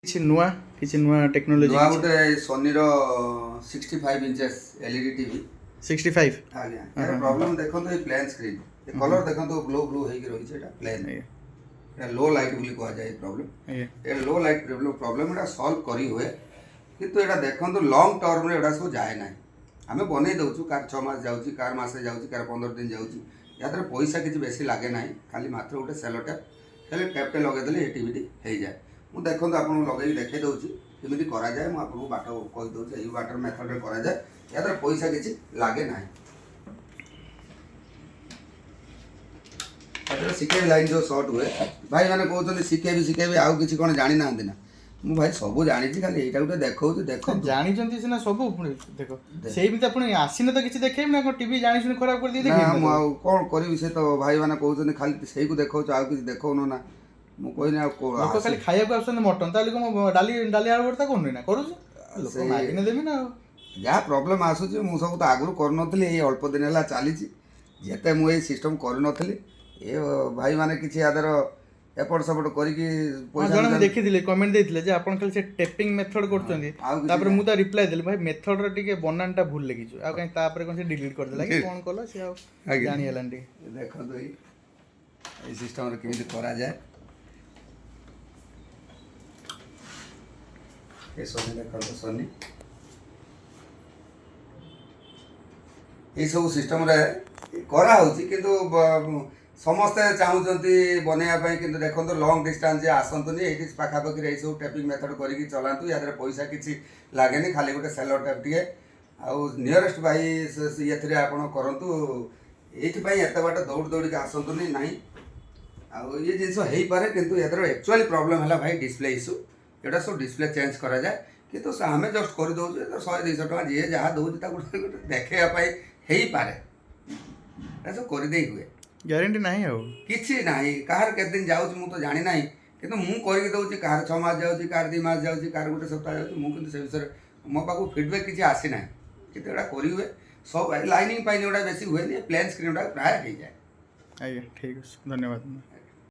କିଛି ନୂଆ ଟେକ୍ନୋଲୋଜି? ନୂଆ ଗୋଟେ ସୋନିର 65 ଇଞ୍ଚେସ୍ ଏଲଇଡି ଟିଭି। 65? ଆଜ୍ଞା। ଏହାର ପ୍ରୋବ୍ଲେମ୍ ଦେଖନ୍ତୁ, ଏଇ ପ୍ଲେନ୍ ସ୍କ୍ରିନ୍, ଏ କଲର୍ ଦେଖନ୍ତୁ, ବ୍ଲୁ ବ୍ଲୁ ହେଇକି ରହିଛି। ଏଇଟା ପ୍ଲେନ୍, ଏଇଟା ଲୋ ଲାଇଟ୍ ବୋଲି କୁହାଯାଏ ଏ ପ୍ରୋବ୍ଲେମ୍। ଏ ଲୋ ଲାଇଟ୍ ପ୍ରୋବ୍ଲେମ୍, ଏଇଟା ସଲ୍ଭ କରି ହୁଏ। କିନ୍ତୁ ଏଇଟା ଦେଖନ୍ତୁ, ଲଙ୍ଗ୍ ଟର୍ମରେ ଏଗୁଡ଼ା ସବୁ ଯାଏ ନାହିଁ। ଆମେ ବନେଇ ଦେଉଛୁ, କାହାର 6 ମାସ ଯାଉଛି, କାହାର ମାସେ ଯାଉଛି, କାହାର 15 ଦିନ ଯାଉଛି। ୟା ଦେହରେ ପଇସା କିଛି ବେଶୀ ଲାଗେ ନାହିଁ। ଖାଲି ମାତ୍ର ଗୋଟେ ସେଲୋ ଟେପ୍, ଖାଲି ଟେପ୍ଟେ ଲଗେଇଦେଲେ ଏ ଟିଭିଟି ହେଇଯାଏ। ମୁଁ ଦେଖନ୍ତୁ, ଆପଣଙ୍କୁ ଲଗେଇକି ଦେଖେଇ ଦେଉଛି କେମିତି କରାଯାଏ। ମୁଁ ଆପଣଙ୍କୁ ବାଟ କହିଦେଉଛି, ଏଇ ବାଟର ମେଥଡ଼ରେ କରାଯାଏ। ୟା ଦେହରେ ପଇସା କିଛି ଲାଗେ ନାହିଁ। ତାପରେ ସିକେବି ଲାଇନ୍ ଯେଉଁ ସର୍ଟ ହୁଏ, ଭାଇମାନେ କହୁଛନ୍ତି ଶିଖେଇବି ଶିଖେଇବି, ଆଉ କିଛି କ'ଣ ଜାଣିନାହାନ୍ତି ନା? ମୁଁ ଭାଇ ସବୁ ଜାଣିଛି, ଖାଲି ଏଇଟା ଗୋଟେ ଦେଖଉଛି, ଦେଖନ୍ତୁ। ଜାଣିଛନ୍ତି ସିନା ସବୁ, ପୁଣି ଦେଖ, ସେଇ ଭିତରେ ପୁଣି ଆସିନେ ତ କିଛି ଦେଖେଇବି ନା କ'ଣ? ଟିଭି ଜାଣି ଶୁଣି ଖରାପ କରିଦେଇ ନା। ଦେଖେଇବି? ମୁଁ ଆଉ କ'ଣ କରିବି? ସେ ତ ଭାଇମାନେ କହୁଛନ୍ତି ଖାଲି ସେଇକୁ ଦେଖଉଛୁ, ଆଉ କିଛି ଦେଖଉନୁ ନା। ମୁଁ କହିନି ଆଉ କ'ଣ? ଲୋକ ଖାଲି ଖାଇବାକୁ ଆସୁଛନ୍ତି ମଟନ୍, ତାହେଲେ କଣ ମୁଁ ଡାଲି ଡାଲି ଆଳୁ ଭର୍ତ୍ତା କରୁନି ନା କରୁଛି? ଲୋକ ମାଗିନେ ଦେବି ନା ଆଉ। ଯାହା ପ୍ରୋବ୍ଲେମ୍ ଆସୁଛି, ମୁଁ ସବୁ ତ ଆଗରୁ କରୁନଥିଲି, ଏଇ ଅଳ୍ପ ଦିନ ହେଲା ଚାଲିଛି। ଯେତେ ମୁଁ ଏଇ ସିଷ୍ଟମ୍ କରିନଥିଲି, ଏ ଭାଇମାନେ କିଛି ୟା ଦେହର ଏପଟ ସେପଟ କରିକି ପଇସା ଜଣେ ମୁଁ ଦେଖିଥିଲି, କମେଣ୍ଟ ଦେଇଥିଲେ ଯେ ଆପଣ ଖାଲି ସେ ଟେପିଂ ମେଥଡ଼ କରୁଛନ୍ତି। ଆଉ କିଛି। ତାପରେ ମୁଁ ତା ରିପ୍ଲାଏ ଦେଲି, ଭାଇ, ମେଥଡ଼ର ଟିକେ ବନାନଟା ଭୁଲ ଲେଖିଛୁ। ଆଉ କାହିଁ ତାପରେ କ'ଣ ସେ ଡିଲିଟ୍ କରିଦେଲା କି କ'ଣ କଲା, ସେ ଆଉ ଜାଣି ହେଲାନି ଟିକେ। ଦେଖନ୍ତୁ, ଏଇ ସିଷ୍ଟମ୍ରେ କେମିତି କରାଯାଏ। ଏ ସୋନି ଦେଖନ୍ତୁ, ସୋନି ଏଇସବୁ ସିଷ୍ଟମ୍ରେ କରାହେଉଛି। କିନ୍ତୁ ସମସ୍ତେ ଚାହୁଁଛନ୍ତି ବନେଇବା ପାଇଁ। କିନ୍ତୁ ଦେଖନ୍ତୁ, ଲଙ୍ଗ୍ ଡିଷ୍ଟାନ୍ସ ଯେ ଆସନ୍ତୁନି, ଏଇଠି ପାଖାପାଖିରେ ଏଇସବୁ ଟେପିଂ ମେଥଡ଼ କରିକି ଚଲାନ୍ତୁ। ୟା ଦେହରେ ପଇସା କିଛି ଲାଗେନି, ଖାଲି ଗୋଟେ ସେଲୋ ଟେପ୍ ଟିକେ। ଆଉ ନିୟରେଷ୍ଟ ଭାଇ ଏଥିରେ ଆପଣ କରନ୍ତୁ। ଏଇଥିପାଇଁ ଏତେ ବାଟ ଦୌଡ଼ି ଦୌଡ଼ିକି ଆସନ୍ତୁନି ନାହିଁ। ଆଉ ଇଏ ଜିନିଷ ହେଇପାରେ, କିନ୍ତୁ ଏଥିର ଆକ୍ଚୁଆଲି ପ୍ରୋବ୍ଲେମ୍ ହେଲା ଭାଇ ଡିସପ୍ଲେ ଇସ୍ୟୁ। ଏଇଟା ସବୁ ଡିସପ୍ଲେ ଚେଞ୍ଜ କରାଯାଏ। କିନ୍ତୁ ଆମେ ଜଷ୍ଟ କରିଦେଉଛୁ। ଏ 100-200 ଟଙ୍କା ଯିଏ ଯାହା ଦେଉଛି, ତାକୁ ଗୋଟେ ଦେଖେଇବା ପାଇଁ ହେଇପାରେ। ଏଟା ସବୁ କରିଦେଇ ହୁଏ। ଗ୍ୟାରେଣ୍ଟି ନାହିଁ ଆଉ। କିଛି ନାହିଁ। କାହାର କେତେ ଦିନ ଯାଉଛି ମୁଁ ତ ଜାଣିନାହିଁ, କିନ୍ତୁ ମୁଁ କରିକି ଦେଉଛି। କାହାର 6 ମାସ ଯାଉଛି, କାହାର 2 ମାସ ଯାଉଛି, କାହାର ଗୋଟେ ସପ୍ତାହ ଯାଉଛି। ମୁଁ କିନ୍ତୁ ସେ ବିଷୟରେ ମୋ ପାଖକୁ ଫିଡ଼ବ୍ୟାକ୍ କିଛି ଆସିନାହିଁ। କିନ୍ତୁ ଏଇଟା କରିହୁଏ ସବୁ। ଲାଇନିଂ ପାଇଁ ଗୁଡ଼ା ବେଶୀ ହୁଏନି, ପ୍ଲେନ୍ ସ୍କ୍ରିନ୍ ଗୁଡ଼ା ପ୍ରାୟ ହେଇଯାଏ। ଆଜ୍ଞା, ଠିକ୍ ଅଛି, ଧନ୍ୟବାଦ।